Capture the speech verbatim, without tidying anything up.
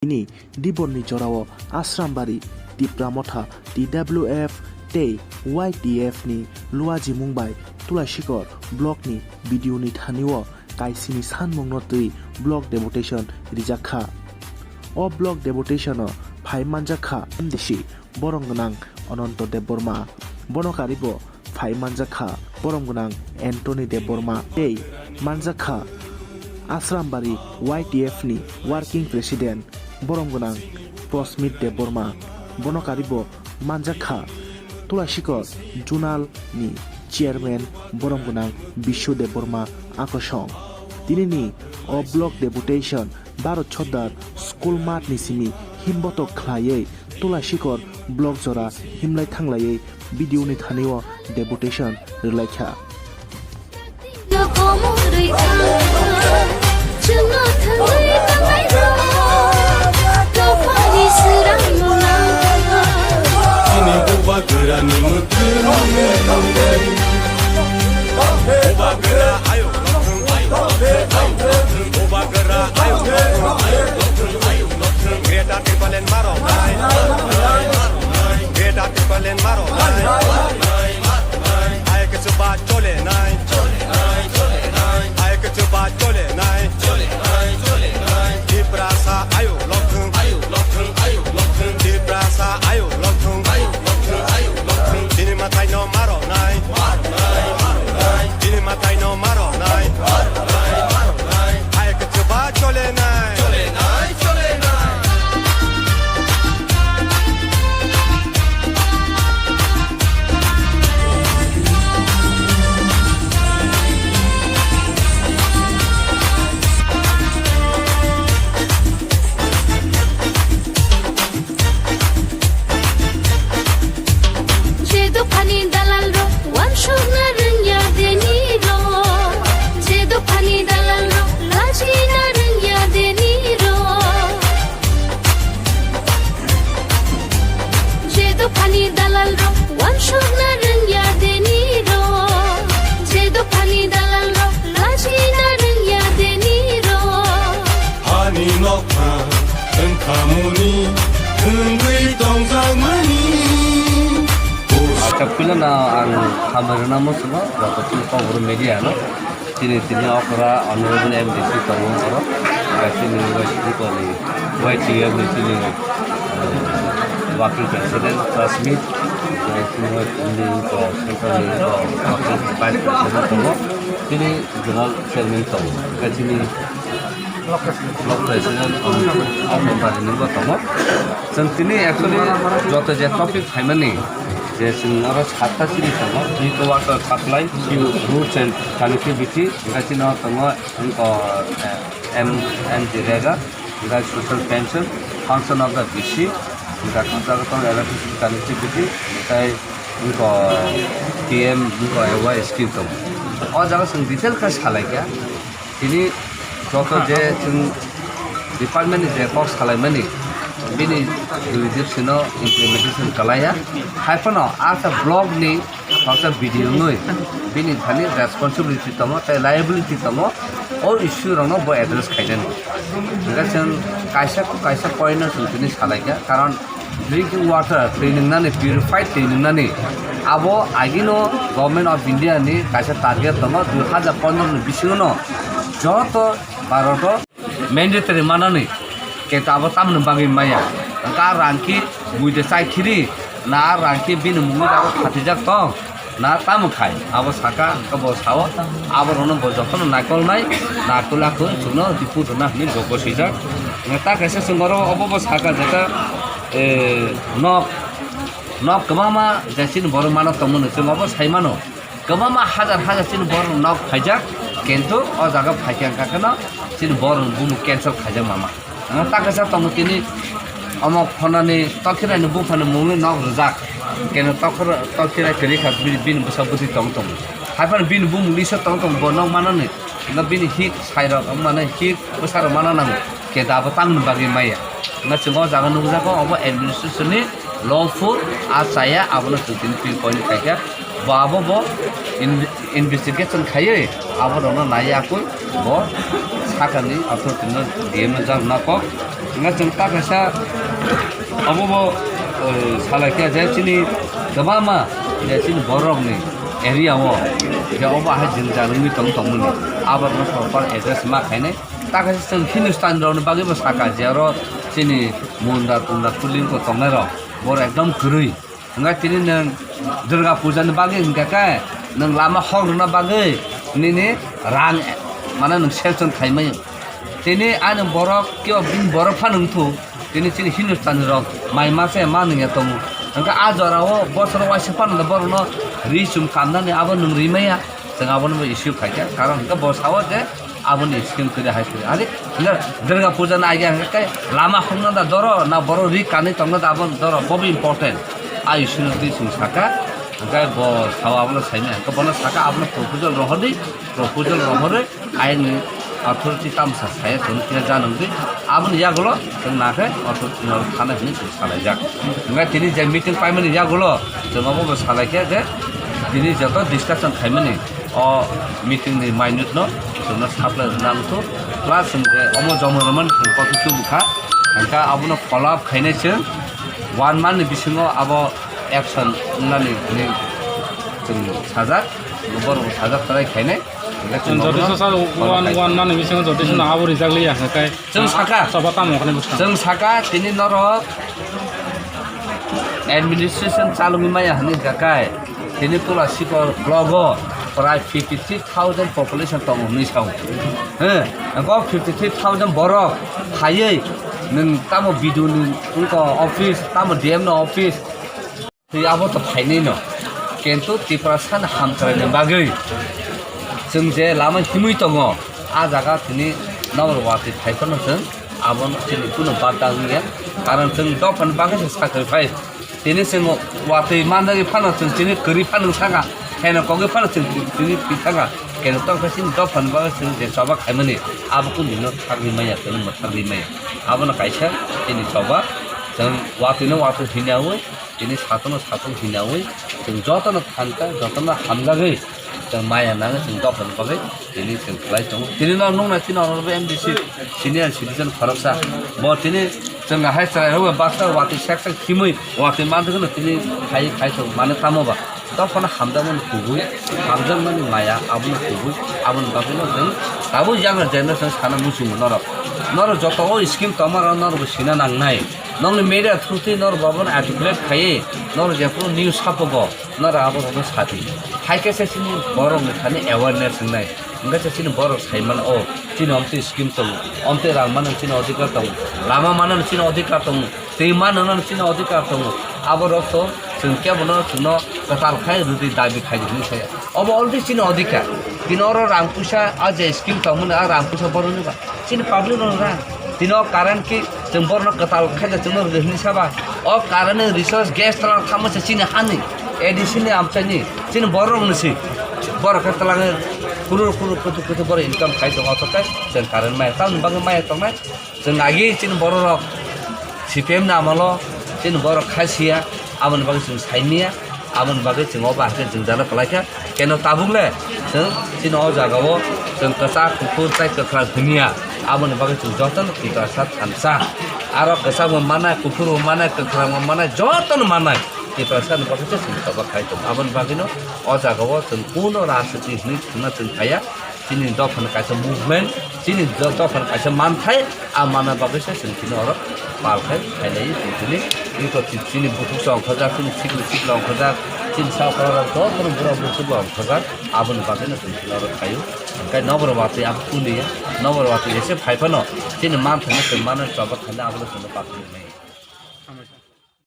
Bini diborni jorao Asrambari, Tipra Motha, T W F tei Y T F ni luajimung bai Tulashikor block ni B D O ni thani o kaisini sanmung no twi block deputation rijak kha. O block deputation o phai manjak kha M D C borom gwnang Ananto Debbarma, bono karibo phai manjak kha borom gwnang Anthony Debbarma tei manjak kha Asrambari Y T F ni working president borom gwnang Prosmit Debbarma, bono karibo manjak kha Tulashikor Zonal ni chairman borom gwnang Bishu Debbarma akosong. Tinini o block deputation Bharat Sordar school mat ni simi himbotok khlaiwi Tulashikor block jora himlai thanglaiwi B D O ni thani o deputation rwlai kha. Chini bubagrani mwkhwrwng. Bubagra ayuk lokthwng, ayuk lokthwng, ayuk lokthwng. Bubagra ayuk lokthwng, ayuk lokthwng, ayuk lokthwng. Greater Tipraland maro nai. Greater Tipraland maro nai. Ai kichu ba chole nai. Ai kichu ba chole nai. Tiprasa ayuk lokthwng. Tiprasa ayuk lokthwng. Chini mathai no maro nai. Chini mathai no maro nai. Ai kichu ba chole nai. Je dophani dalal rok wansukna rwngya deni rok, je dophani dalal rok lachina rwngya deni rok. Je dophani dalal rok wansukna rwngya deni rok. Je dophani dalal rok lachina rwngya deni rok. Hani nokha wngkhamuni wngwi tongjakmani. Acha puilano ang hambai rwna muchungo, joto chini Kokborok media no. Chini tini okra Honorable M D C tongo borok, bai chini Y T F ni chini, eh, Working President Prasmit, bai chini Y T F ni, eh, Central ni, eh, Working Vice President tongo, chini General Chairman tongo, bai chini Block President, Honorable ni bo tongo. Chwng tini actually joto je topic phaimani, je chwng oro satta chini tongo, tini to water supply, roots and connectivity, hingke chini tongo, wngkha, eh, M-, MGNREGA, hingke social pension, function of the B C, hingke khajagwi tongo electricity connectivity, tei wngkha P M wngkha A Y scheme tongo. O jaga chwng detail khe salaikha. Tini joto je chwng department ni je kok salaimani, bini jurisdiction o implementation kalaiya. Haiphano asa block ni khoroksa B D O wngwi bini thani responsibility tongo tei liability tongo, o issue rokno bo address khainani. Hingkhe chwng kaisa kaisa point no chwng tini salaikha, karon drinking water twi nwngnani, purified twi nwngnani, abo agino Government of India ni kaisa target tongo, dui hajar pondro ni bisingo no joto Bharat o mandatory manani, kintu abo tamoni bagwi maya, ka rangki buide chai khiri, na rangki bini mungwi abo phatijak tong. Na tamo khai, abo saka, hwnkhe bo sao, abo rokno bo jotono naikolnai, naikol akhoi chwngno report rwna hinwi bo gosijak. Hwnkhe ta kaisa chwng oro obo bo saka jeta, eh, nok, nok kwbangma je chini borok mano tongmani chwng obo sai mano. Kwbangma hajar hajar chini borok nok phaijak, kintu o jaga phaikha hwnkha kheno chini borok bumo cancel khaijak mama. Ang ta kaisa tongo tini omo khonani tokhirai ni buphani mungwi nok rijak. Keno tokhor-, tokhirai kwrwi kha bini, bini bwsa bwtwi tong tongo. Haiphano bini bumung lisa tong tongo bo nok manani. No bini hik sairok mane hik bwsarok mana nango. Keda abo tamni bagwi maya. No chwng o jaga nukjago obo administration ni lawful a chaya abono chwng tini pinpoint khaikha. Bo abo bo in-, investigation khaiwi abo rokno naiya koi bo Sakani authority no D M no jak na kok. Nga chwng ta kaisa obo bo, eh, salai khe je chini kwbangma je chini borokni area o je obo hai jwngjal wngwi tong tongmani aborokno proper address ma khainai. Ta kaisa chwng Hindustan rokni bagwi bo saka je oro chini Munda Tunda Kuling ko tongnai rok bor ekdom kwrwi. Hwnkhe tini nwng Durga Puja ni bagwi hwnkhe khe nwng lama hok rwna bagwi nini rang mane nwng sanction khaimai. Tini ani borok kebo bini borok phano wngthu, tini chini Hindustani rok mai ma se ma nungya tongo. Hwnkhe a jora o bosoro waisa phano borokno ri chum kamnani abo nwng rimaya. Chwng abono bo issue khaikha, karon hwnkhe bo sao je aboni scheme kwrwi hai kwrwi. Ani hwnkhe Durga Puja no age hwnkhe lama hokna da doro na borok ri kanwi tongna da abo doro, bobo important. A issue no twi chwng saka, hwnkhe bo sao abono saimaya, hwnkhe bono saka abono proposal rohordi, proposal rohorwi ayang ni authority tamsa saya chwng khe janwng di. Aboni yagulo chwng nakhe authority no thana hwnwi chwng salaijak. Hwnkhe tini je meeting paimani yagulo chwng obo bo salaikha je tini joto discussion khaimani o meeting ni minute no chwngno supply rwna wngkhu. Plus chwng je omo joma rwmani chwng kok tubukha. Hwnkhe abono follow up khainai chwng one month ni bisingo abo action wngnani hwnwi chwng sajak, borok sajak tarai khainai. Hwnkhe chwng Jotish obono sir, follow one, khai one month ni bisingo Jotish no abo rijak liya hwnkhe. Chwng saka. Choba tamo hwnwi bwskang. Chwng saka tini norok administration chalogwi maya hwnwi hwnkha kai. Tini Tula Sikor blogo prai fifty three thousand population tongo hwnwi sao. He, abo fifty three thousand borok phaiwi nwng tamo B D O ni wngkha office, tamo D M ni office. Twi abo to phainai no. Kintu Tiprasa ni hamkraini bagwi chwng je lama himwi tongo, a jaga tini nabor watwi phai phano chwng abono chini kuno bada wngya. Karon chwng dophani bagwi se sacrifice. Tini chwng watwi manjagwi phano chwng chini kwrwi phano saka, heno kogwi phano chwng chini twi saka. Kintu tongkha chini dophani bagwi chwng je choba khaimani abo kunu no thagwi maya, chwng mwthagwi maya. Abono kaisa chini choba, chwng watwi no watwi hinawi, tini satung no satung hinawi, chwng jotono thansa, jotono hamjagwi, chwng maya nangwi, chwng dophani bagwi tini chwng khlai tongo. Tini no nuknai chini honorable M D C, senior citizen khoroksa. Bo tini chwng hai chwrai rok basta watwi sek sek himwi watwi manjak no tini khai khai tongo. Mane tamo ba? Dophano hamjakmani kubui, hamjakmani maya, abono kubui, aboni bagwino chwng tabuk younger generation sana muchungo norok. Norok joto o scheme tongma rok norok bo sina nangnai. Nokni media through twi norok bo abono articulate khaiwi norok jephuru news sapogo, norok aborokno sadi. Hai khe se chini borokni thani awareness wngnai. Hwnkhe se chini borok saimano, o, chini omtwi scheme tongo, omtwi rang mano chini odhikar tongo, lama mano chini odhikar tongo, twi mano chini odhikar tongo. Aborok to chwng kebono chwngno kwtal khai rwdi, dabi khai di hwnwi saya. Obo already chini odhikar. Tini oro rang puisa, a je scheme tongmani, a rang puisa borokni ba. Chini public rok rang. Tini o current ki chwng borokno kwtal khai da chwngno rwdi hwnwi saba. O current ni resource gas twlang tamo se chini hani, A D C ni amchaini, chini borok ni si. Borok khe twlangwi kurur kurur kutu kutu borok income khai tongo, othokai chwng current maya. Tamoni bagwi maya tongnai. Chwng agi chini borok rok C P M ni amolo chini borok khai siya, aboni bagwi chwng sai miya, aboni bagwi chwng o bahai khe jwngjalo kwlai kha. Keno tabuk le chwng chini o jaga o chwng kwchak kuphur tei kwkhwrang hwnya, aboni bagwi chwng jotono Tiprasa thansa. Aro kwchak bo manai, kuphur bo manai, kwkhwrang bo manai, jotono manai. Tiprasa ni bagwi se chwng choba khai tongo. Aboni bagwino o jaga o chwng kuno rajniti hwnwi thangna chwng phaiya. Chini dophani kaisa movement, chini do-, dophani kaisa manthai, a manna bagwi se chwng chini oro pal khai phailai chwng chini. Iko chi-, chini bukhuk se ongkhorjak, chini sikli sikla ongkhorjak, chini sa ongkhorjak, jotono bura bukhuk bo ongkhorjak, aboni bagwino chwng chini oro phaio. Hwnkhe nokbar watwi abo kuniya, nokbar watwi ese phai phano chini manthaino chwng mano choba khaina abono chwngno patwi rwnai.